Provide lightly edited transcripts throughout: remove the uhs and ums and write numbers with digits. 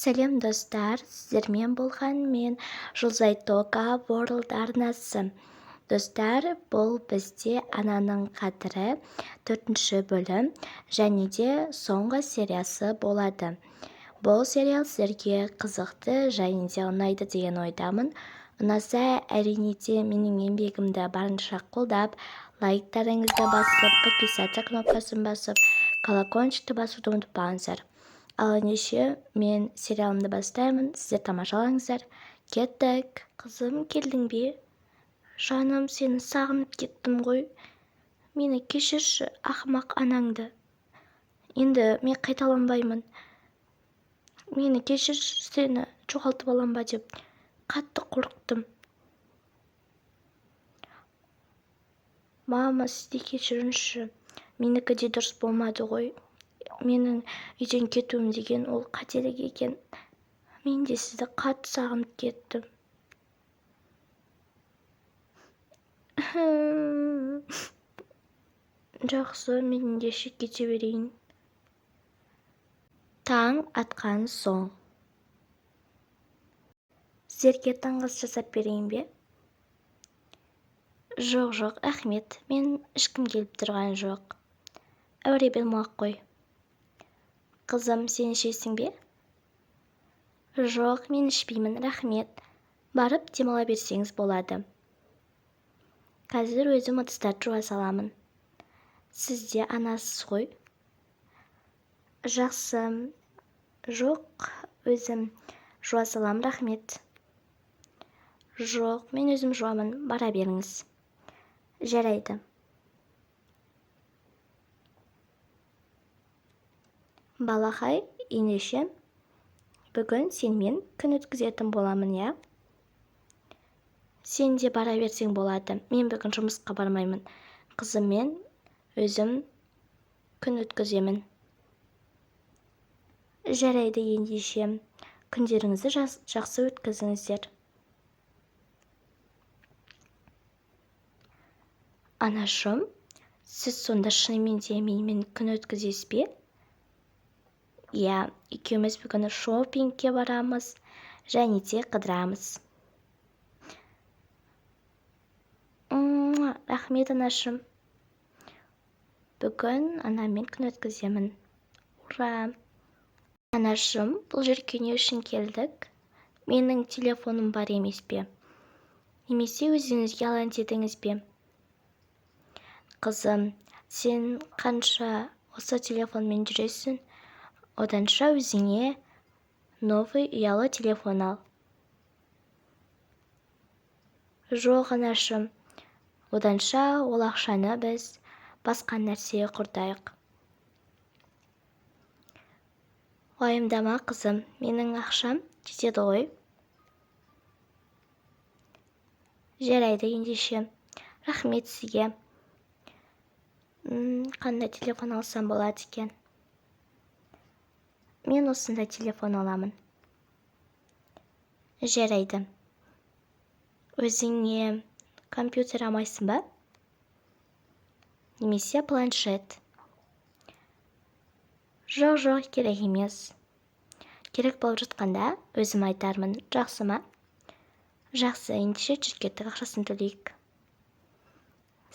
Сәлем, достар! Сіздермен болған мен, Жұлдызай Тока World арнасы. Достар, бұл бізде «Ананың қадірі» төртінші бөлім және де соңғы сериясы болады. Бұл сериал сіздерге қызықты және де ұнайды деген ойдамын. Ұнаса, әрине де, менің еңбегімді барынша қолдап, лайктарыңызды басып, подписаться кнопкасын басып, колокольчикті басуды ұмытпаңыздар. Ал ендеше мен сериалымды бастаймын, сіздер тамашалаңыздар. Кеттік! Қызым, келдің бе? Жаным, сені сағынып кеттім ғой. Мені кешірші, ақымақ анаңды. Енді мен қайталанбаймын. Мені кешірші, сені жоғалтып алам ба деп қатты қорықтым. Мама, сіз де кешіріңізші, менікі де дұрыс болмады ғой. Менің үйден кетуім деген ол қателік екен. Мен де сізді қатты сағынып кеттім. Жақсы, мен ендеше кете берейін. Таң атқан соң. Сіздерге таңғы ас жасап берейін бе? Жоқ, жоқ, рахмет, мен ішкім келіп тұрған жоқ. Әуре болмай ақ қой. Қызым, сен ішесің бе? Жоқ, мен ішпеймін, рахмет. Барып демала берсеңіз болады. Қазір өзім ыдыстарды жуа саламын. Сіз де анасыз ғой. Жақсы. Жоқ, өзім жуа саламын, рахмет. Жоқ, мен өзім жуамын, бара беріңіз. Жарайды. Балақай, ендеше бүгін сенімен күн өткізетін боламын, иә? Сен де бара берсең болады. Мен бүгін жұмысқа бармаймын. Қызыммен өзім күн өткіземін. Жарайды ендеше. Күндеріңізді жақсы өткізіңіздер. Анашым, сіз сонда шынымен де менімен күн өткізесіз бе? Иә, екеуміз бүгін шопингке барамыз және де қыдырамыз. Рахмет, анашым. Бүгін анаммен күн өткіземін. Ура! Анашым, бұл жерге не үшін келдік? Менің телефоным бар емес пе? Немесе өзіңізге алайын дедіңіз бе? Қызым, сен қанша осы телефонмен жүресің? Оданша өзіңе новый ұялы телефон ал. Жоқ, анашым, оданша ол ақшаны біз басқа нәрсеге құртайық. Уайымдама, қызым, менің ақшам жетеді ғой. Жарайды ендеше. Рахмет сізге. Қандай телефон алсам болады екен? Мен осындай телефон аламын. Жарайды. Өзіңе компьютер алмайсың ба? Немесе планшет? Жоқ, жоқ, керек емес. Керек болып жатқанда өзім айтармын, жақсы ма? Жақсы, ендеше жүр, кеттік, ақшасын төлейік.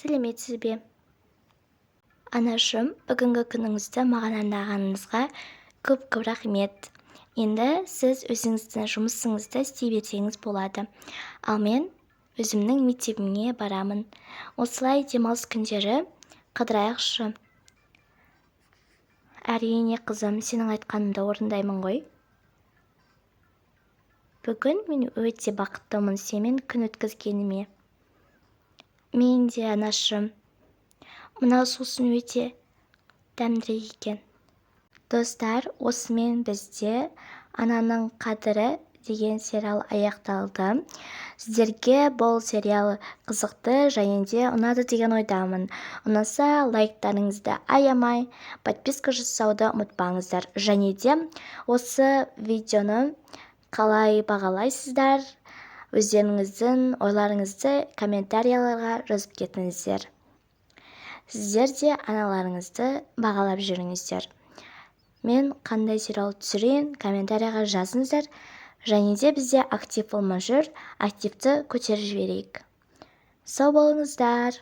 Сәлеметсіз бе? Анашым, бүгінгі күніңізді маған арнағаныңызға көп-көп рахмет. Енді сіз өзіңіздің жұмысыңызды істей берсеңіз болады. Ал мен өзімнің мектебіме барамын. Осылай демалыс күндері қыдырайықшы. Әрине, қызым, сенің айтқаныңды орындаймын ғой. Бүгін мен өте бақыттымын сенімен күн өткізгеніме. Мен де, анашым. Мынау сусын өте дәмдірек екен. Достар, осымен бізде «Ананың қадірі» деген сериал аяқталды. Сіздерге бұл сериал қызықты және де ұнады деген ойдамын. Ұнаса, лайктарыңызды аямай, подписка жасауды ұмытпаңыздар. Және де осы видеоны қалай бағалайсыздар, өздеріңіздің ойларыңызды комментарияларға жазып кетіңіздер. Сіздер де аналарыңызды бағалап жүріңіздер. Мен қандай сериал түсірейін, комментарийға жазыңыздар. Және де бізде актив болмай жүр, активті көтеріп жіберейік. Сау болыңыздар.